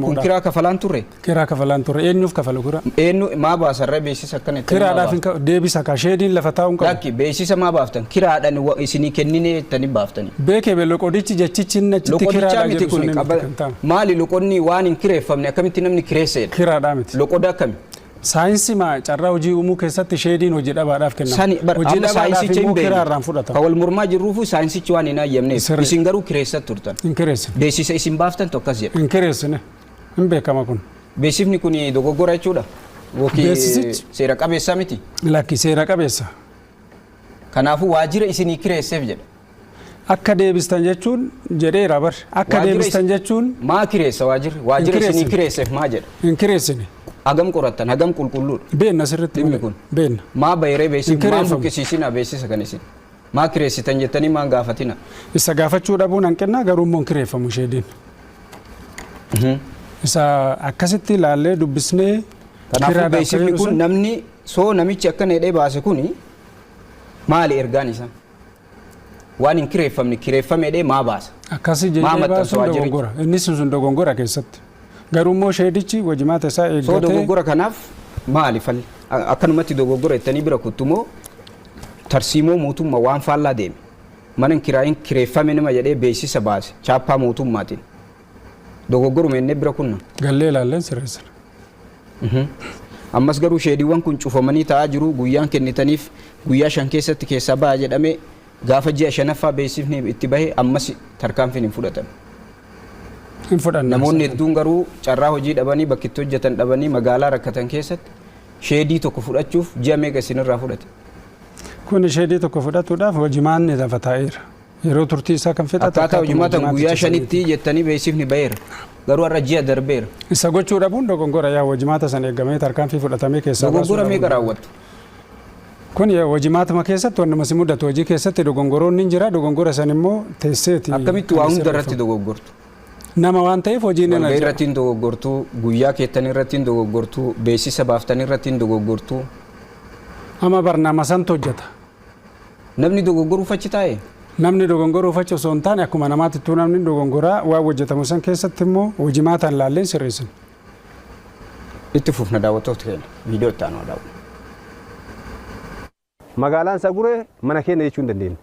Kun kiraa kafalaan turre? Kiraa kafalaan turre. Eenyuuf kafalu kiraa? Eenyu maa baasarra beeksisa akkana itti Kiraadhaaf hin deebisa ka sheediin lafa taa'uun qabu. Lakki, beeksisa maa baaftan? Kiraadhaan isinii kennine jettanii baaftanii. Beekee be loqodichi jechichi inni achitti Loqodichaa kiraadhaa miti jedhu kun sun qaba miti kan ta'an. Maali loqonni waan hin kireeffamne akkamitti namni kireesseedha? Kiraadhaa miti. Loqoda akkami? Saayinsii maa carraa hojii uumuu keessatti sheediin hojii dhabaadhaaf kennama. Sani bar Hojii amma dhabaadhaaf saayinsicha hin immoo beekne. kiraa irraan Ka fudhatama. wal mormaa jirruufu saayinsichi waan hin hayyamneef. Sirrii. Isin garuu kireessa turtan. Hin kireessine. Beeksisa isin baaftan tokkas jedha. Hin kireessine. Hin beekama kun. Beeksifni kun dogoggora jechuudha. Yookiin Beeksisichi- seera qabeessaa miti. Lakki, seera qabeessa. Kanaafuu waajjira isinii kireesseef jedha. Akka deebistan jechuun jedheera bar. Akka Waajjira deebistan jechuun Maa kireessa waajjirri? Waajjira Hin isinii kireessine. kireesseef maa jedha? Hin kireessine. Hagam qorattan? Hagam qulqulluudha? Beenna sirriitti Dhimmi malee. kun. Beenna. Maa bayiree beeksifni? Hin Maan kireeffamu. buqqisiisinaa beeksisa kan isin? Maa kireessitan jettanii maan gaafatina? Isa gaafachuu dhabuun hanqinna, garuu immoo hin kireeffamu sheediin. Isa akkasitti ilaallee dubbisnee Kanaafuu kiraadhaaf beeksifni fayyadu kun sun namni soo namichi akkana jedhee baase kuni maali ergaan isaa? Waan hin kireeffamne kireeffame jedhee maa baasa? Akkasii Maa jedhee maxxansa baasuun waajjirichi? dogongora. Innis sun dogongora keessatti. Garuu immoo sheedichi hojimaata isaa Soo eeggatee dogoggora kanaaf maali falli? Akkanumatti dogoggora jettanii bira kuttu moo tarsiimoo mootummaa waan faallaa deeme? Mana hin kiraayin kireeffame nama jedhee beeksisa baase chaappaa mootummaatiin. Dogoggoruma jennee bira kunna. Gallee ilaalleen sirreessina. Ammas garuu sheediiwwan kun cufamanii taa'aa jiru. Guyyaan kennitaniif guyyaa 5 keessatti keessaa ba'a jedhame, gaafa ji'a shanaffaa beeksifni itti bahe, ammas tarkaanfiin hin fudhatame. Hin fudhanna. Namoonni hedduun garuu carraa hojii dhabanii, bakki itti hojjetan dhabanii, magaalaa rakkatan keessatti sheedii tokko fudhachuuf ji'a meeqa isinirraa fudhate? Kun sheedii tokko fudhatuudhaaf hojimaanni lafa taa'eera. Yeroo turtii isaa kan fixate Akkaataa akkaatuma hojimaatan guyyaa hojimaaticha 5tti jettanii beeksifni baheera. Garuu har'a ji'a darbeera. Isa gochuu dhabuun dogongora, yaa hojimaata sana eegamee tarkaanfii fudhatamee keessaa baasuu Dogoggora meeqa dhabuun. raawwattu? Kun hojimaatuma keessatti wannuma si mudatu, hojii keessatti dogongoroonni hin jira, dogongora san immoo teesseeti. Akkamitti kan waa hunda irratti sirreeffamu. dogoggortu? Nama waan ta'eef hojiin hin Walgahii ajaa'iba. irratti hin dogoggortu, guyyaa keettan irratti hin dogoggortu, beeksisa baaftan irratti hin dogoggortu. Amma barnaama santu hojjeta. Namni dogoggoruuf achi taa'e? Namni dogongoruuf achi osoo hin taane, akkuma namaatittuu namni dogongoraa, waan hojjetamu san keessatti immoo hojimaataan laalleen sirreessina. Itti fufna, daawwattoota keenya, viidiyoo itti aanu haa daawwannu. Magaalaan Saguree mana keenya jechuu hin dandeenya.